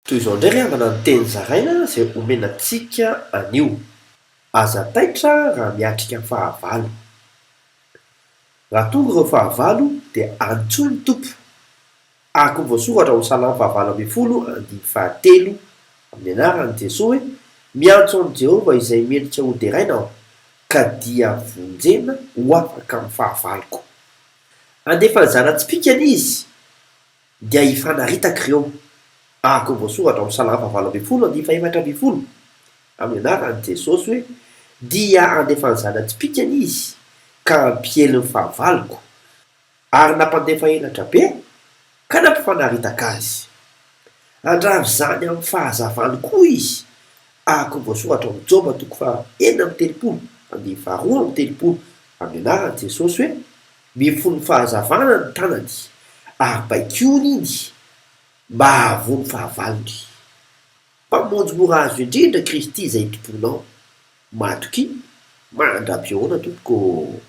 Toy izao indray ry havana ny teny zaraina izay omena antsika anio. Aza taitra raha miatrika fahavalo. Raha tonga ireo fahavalo dia antsoy ny Tompo. Araka ny voasoratra ao Salamo fahavalo ambin'ny folo andininy fahatelo amin'ny anaran'i Jesoa hoe, Miantso an'i Jehovah izay mendrika hoderaina aho, ka dia vonjena ho afaka amin'ny fahavaloko. Handefa ny zana-tsipìkany izy, dia hifanaritaka ireo, araka ny voasoratra ao amin'ny Salamo fahavalo ambin'ny folo andininy fahefatra ambin'ny folo, amin'ny anaran'i Jesosy hoe, Dia handefa ny zana-tsipìkany izy, ka hampiely ny fahavaloko, ary nampandefa elatra be, ka nampifanaritaka azy. Handrava izany amin'ny fahazavany koa izy, araka ny voasoratra ao amin'ny Joba toko faha 36 andininy faha 32, amin'ny anaran'i Jesosy hoe, Mifono fahazavana ny tanany, ary baikoiny iny mba hahavoa ny fahavalony. Mpamonjy mora azo indrindra Kristy izay tomponao. Matokia, mandra-pihaona tompoko ô!